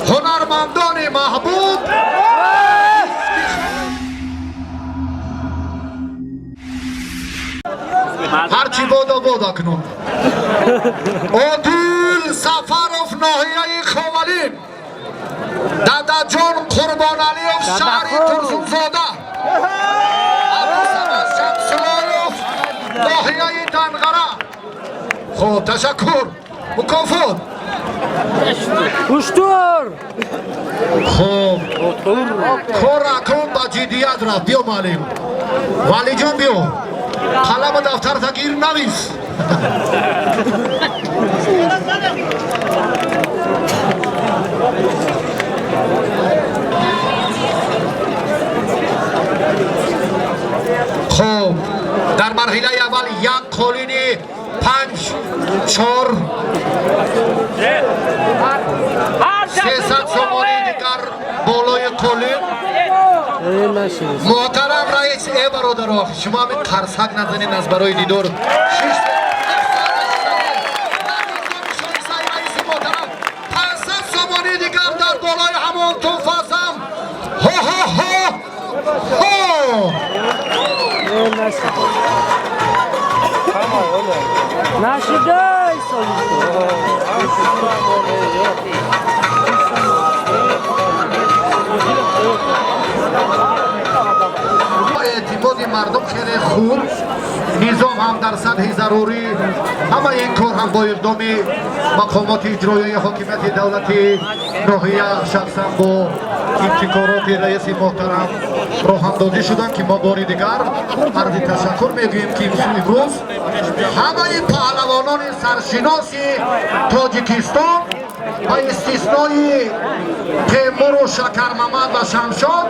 Ҳунармандони маҳбуб. Ҳарчи бодо бод акнун. Одил Сафаров, ноҳияи Ховалин. Дадаҷон Қурбоналиев, шаҳри Турсунзода. Абдусамад Шамсулоев, ноҳияи Данғара. Хуб, ташаккур. Мукофот. Уштур! Хуб, кор акнун ба ҷиддият рафт. Биё, муаллим. Валиҷон, биё. Қаламу дафтарта гир, навис. Хуб, дар марҳилаи аввал як қолини панҷ, чор, 300 сомонии дигар болои қолин. Муҳтарам раис, э бародаро, шумо ҳамин қарсак назанед аз барои дидор. Раиси муҳтарам, 500 сомонии дигар дар болои ҳамон тӯҳфасам. Ҳо ҳо ҳо ҳо. Нашидай. Эътимоди мардум хеле хуб, низом ҳам дар сатҳи зарурӣ. Ҳамаи ин кор ҳам бо иқдоми мақомоти иҷроияи ҳокимияти давлати ноҳия, шахсан бо ибтикороти раиси муҳтарам роҳандозӣ шуданд, ки мо бори дигар арзи ташаккур мегӯем, ки имрӯз ҳамаи паҳлавонони саршиноси Тоҷикистон ба истиснои Темуру Шакармамад ва Шамшод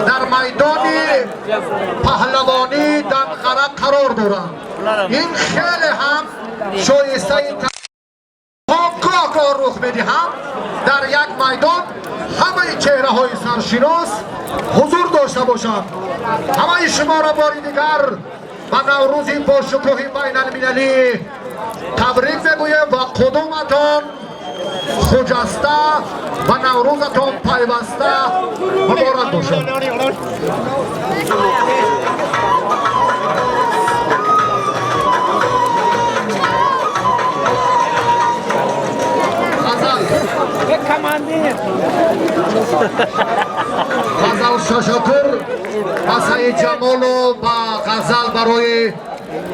дар майдони паҳлавонӣ Данғара қарор доранд. Ин хеле ҳам шоистаи гоҳ гоҳ рух медиҳанд, дар як майдон ҳамаи чеҳраҳои саршинос ҳузур дошта бошанд. Ҳамаи шуморо бори дигар ба Наврӯзи бошукӯҳи байналмилалӣ табрик мегӯем ва қудуматон хуҷаста ва Наврӯзатон пайваста муборак бошад. Ғазал. Командир. Ғазал, ташаккур ба Саидҷамолу ба Ғазал барои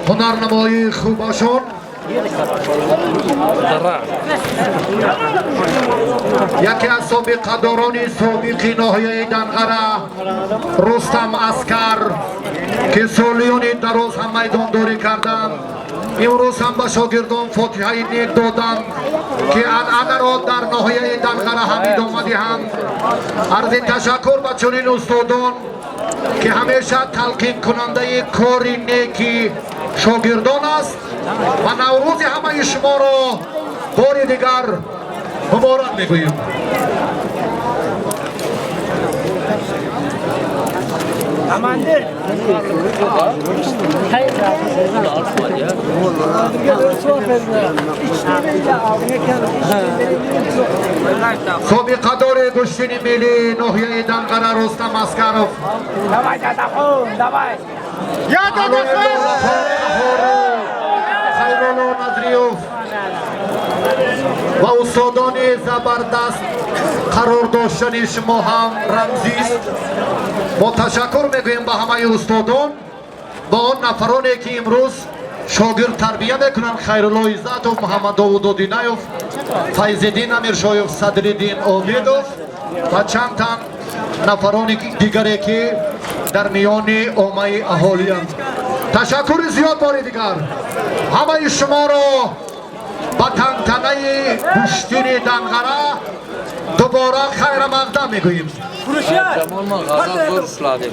ҳунарнамоии хубашон. Яке аз собиқадорони собиқи ноҳияи Данғара, Рустам Аскар, ки солиёни дароз ҳам майдондорӣ карданд, имрӯз ҳам ба шогирдон фотиҳаи нек доданд, ки анъанаро дар ноҳияи Данғара ҳам идома диҳанд. Арзи ташаккур ба чунин устодон, ки ҳамеша талқинкунандаи кори неки шогирдон аст, ва Наврӯзи ҳамаи шуморо бори дигар муборак мегӯем. Командир. Собиқадори гӯштини миллии ноҳияи Данғара, Рустам Аскаров. Давай, Дадахон, давай. Я Дадахон! Хайрулло Назриёв ва устодони забардаст қарор доштани шумо ҳам рамзист. Мо ташаккур мегӯем ба ҳамаи устодон, ба он нафароне, ки имрӯз шогирд тарбия мекунанд: Хайрулло Иззатов, Муҳаммаддовуд Одинаев, Файзиддин Амиршоев, Садриддин Обидов ва чанд тан нафарони дигаре, ки дар миёни оммаи аҳолиянд. Ташаккури зиёд бори дигар. Ҳамаи шуморо ба тантанаи гӯштини Данғара дубора хайрамақдам мегӯем. Ғазал зур шулadi.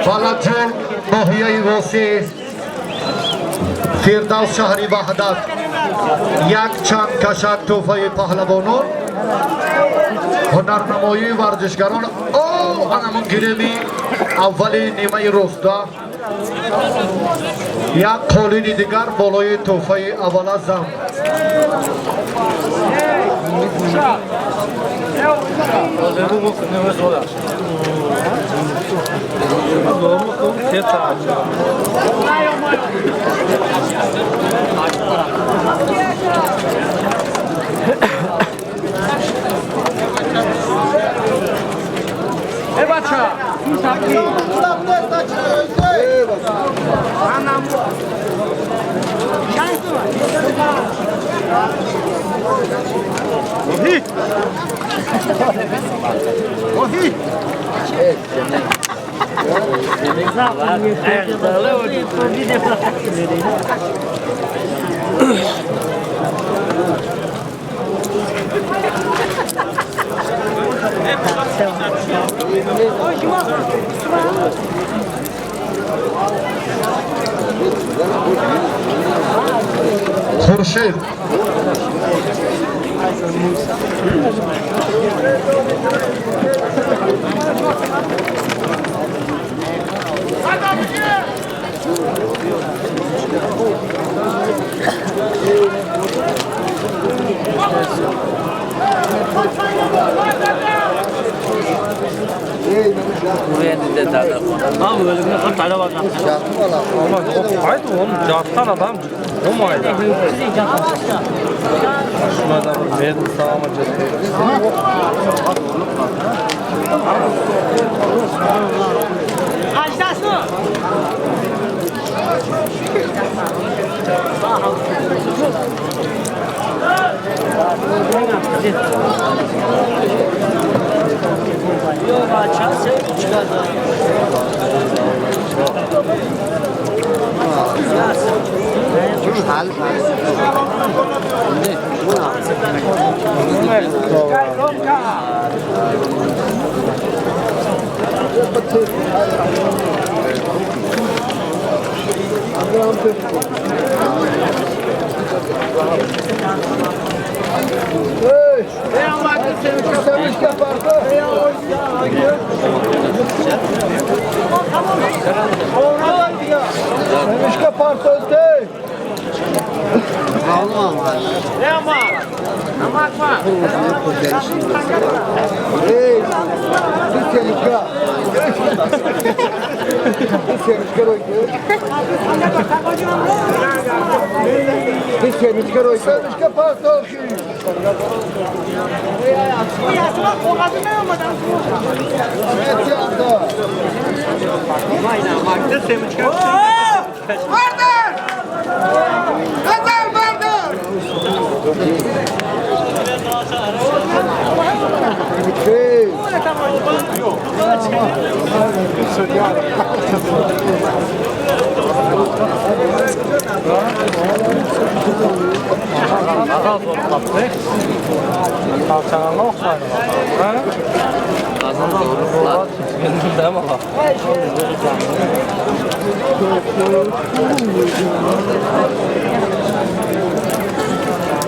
Балаҷон ноҳияи Восеъ, Фирдавс шаҳри Ваҳдат, як чанд кашак тӯҳфаи паҳлавонон, ҳунарнамоии варзишгарон. О, анамон гиреми аввали нимаи роста, як қолини дигар болои тӯҳфаи аввала зам. Хуршед.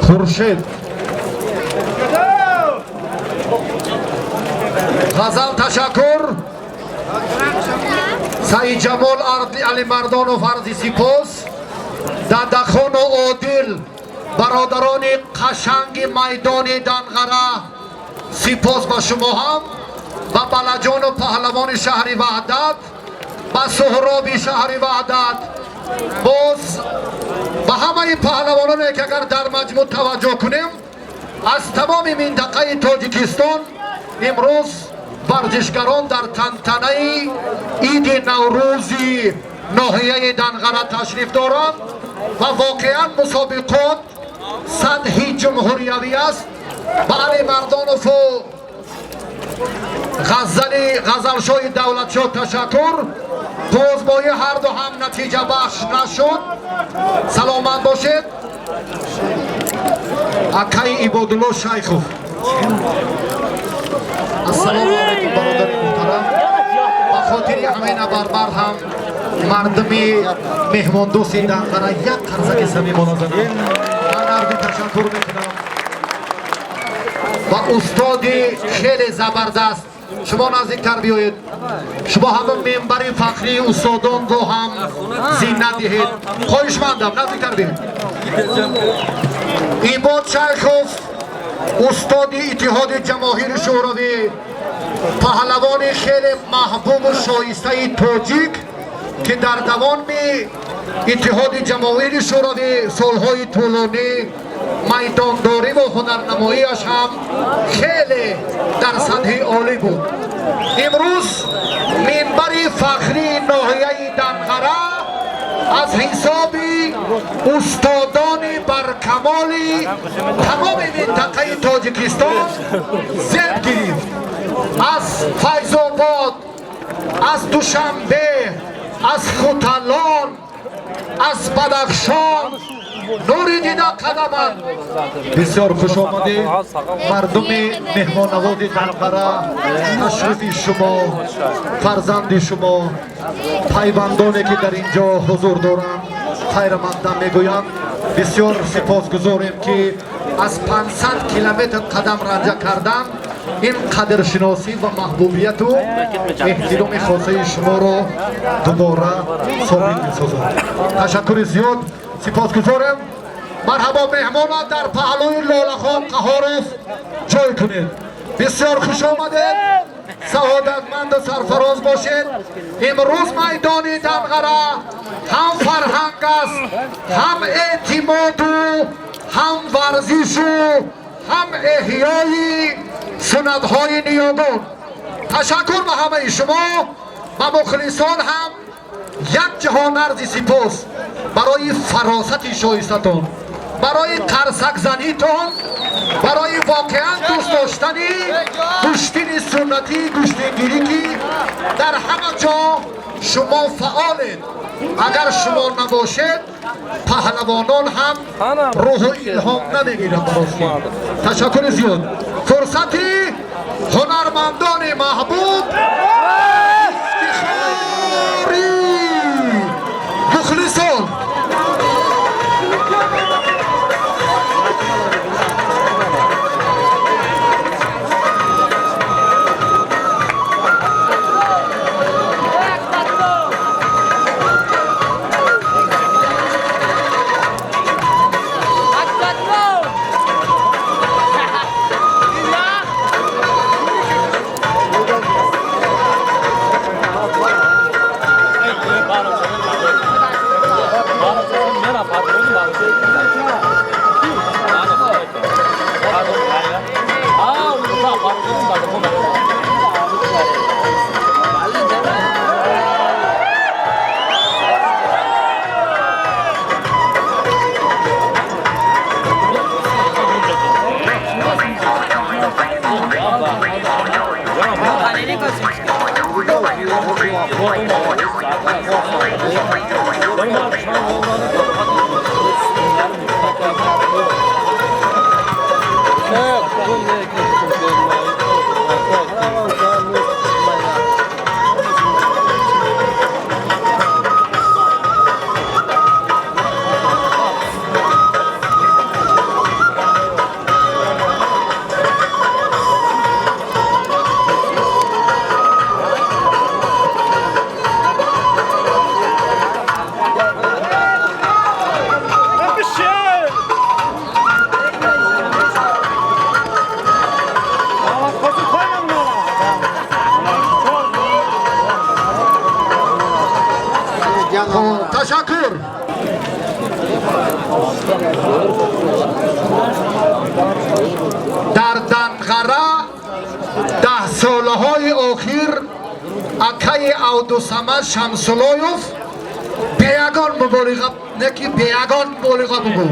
Хуршед. Ғазал ташаккур. Саидҷамол Алимардонов арзи сипос. Дадахону Одил, бародарони қашанги майдони Данғара, сипос ба шумо ҳам, ба Балаҷону паҳлавони шаҳри Ваҳдат, ба Суҳроби шаҳри Ваҳдат, боз ба ҳамаи паҳлавононе ки агар дар маҷмӯъ таваҷҷӯҳ кунем, аз тамоми минтақаи Тоҷикистон имрӯз варзишгарон дар тантанаи иди Наврӯзи ноҳияи Данғара ташриф доранд ва воқеан мусобиқот сатҳи ҷумҳуриявӣ аст. Ба Али Мардонову Ғазалшоҳи Давлатшоҳ ташаккур. Бозбоӣ ҳарду ҳам натиҷабахш нашуд. Саломат бошед. Акаи Ибодулло Шайхов. Ассалому алайкум, бародари муҳтарам. Ба хотири ҳамин барбар ҳам мардуми меҳмондӯсти Данғара як қарзаки самимона занам. Ман арзи ташаккур мекунам ва устоди хеле забардаст. Шумо наздиктар биёед. Шумо ҳамон минбари фахрии устодонро ҳам зинат диҳед. Хоҳишмандам, наздиктар биёед. Ибод Шайхов, устоди Иттиҳоди Ҷамоҳири Шӯравӣ, паҳлавони хеле маҳбубу шоистаи тоҷик, ки дар давоми Иттиҳоди Ҷамоҳири Шӯравӣ солҳои тӯлонӣ майдондориву ҳунарнамоиаш ҳам хеле дар сатҳи олӣ буд. Имрӯз минбари фахрии ноҳияи Данғара аз ҳисоби устодони баркамоли тамоми минтақаи Тоҷикистон зеб гирифт. Аз Файзобод, аз Душанбе, аз Хуталон, аз Бадахшон нури дида қадаманд. Бисёр хуш омадед, мардуми меҳмоннавози Данғара. Ташрифи шумо, фарзанди шумо, пайвандоне ки дар ин ҷо ҳузур доранд, хайрамақдам мегӯянд. Бисёр сипосгузорем, ки аз 500 километр қадам ранҷа кардан ин қадршиносӣ ва маҳбубияту эҳтироми хосаи шуморо дубора собит месозад. Ташаккури зиёд, сипосгузорем. Марҳабо, меҳмонат дар паҳлӯи Лолахон Қаҳоров ҷой кунед. Бисёр хуш омадед, саодатманду сарфароз бошед. Имрӯз майдони Данғара ҳам фарҳанг аст, ҳам эътимоду, ҳам варзишу, ҳам эҳёи суннатҳои ниёгон. Ташаккур ба ҳамаи шумо ва мухлисон ҳам як ҷаҳон арзи сипос барои фаросати шоистатон, барои қарсакзанитон, барои воқеан дӯст доштани гӯштини суннатии гӯштингирӣ, ки дар ҳама ҷо шумо фаъолед. Агар шумо набошед, паҳлавонон ҳам рӯҳу илҳом намегиранд. Ростӣ, ташаккури зиёд. Фурсати ҳунармандони маҳбуб, ифтихори мухлисон. Ташаккур. Дар Данғара 10 солаҳои охир акаи Авдусамад Шамсулоев беягон муболиға, не ки беягон муболиға бугӯ.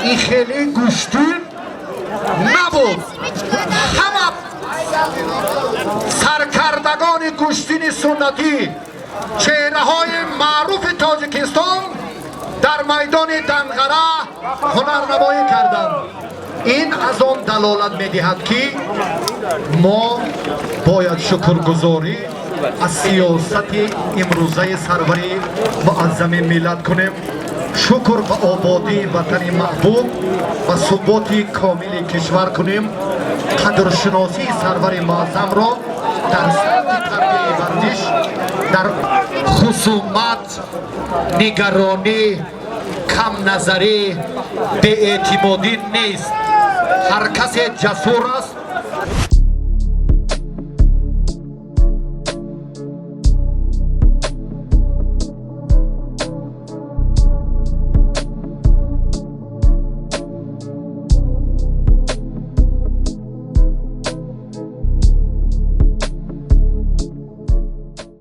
Ин хеле гӯштин набуд. Ҳама саркардагони гӯштини суннатӣ, чеҳраҳои маъруфи Тоҷикистон дар майдони Данғара ҳунарнамоӣ карданд. Ин аз он далолат медиҳад, ки мо бояд шукргузорӣ аз сиёсати имрӯзаи сарвари муаззами миллат кунем, шукр ба ободии ватани маҳбуб ва суботи комили кишвар кунем, қадршиносии сарвари муаззамро дар самти тарбияи варзиш дар хусумат, нигаронӣ, камназарӣ, беэътимодӣ нест. Ҳар касе ҷасур аст.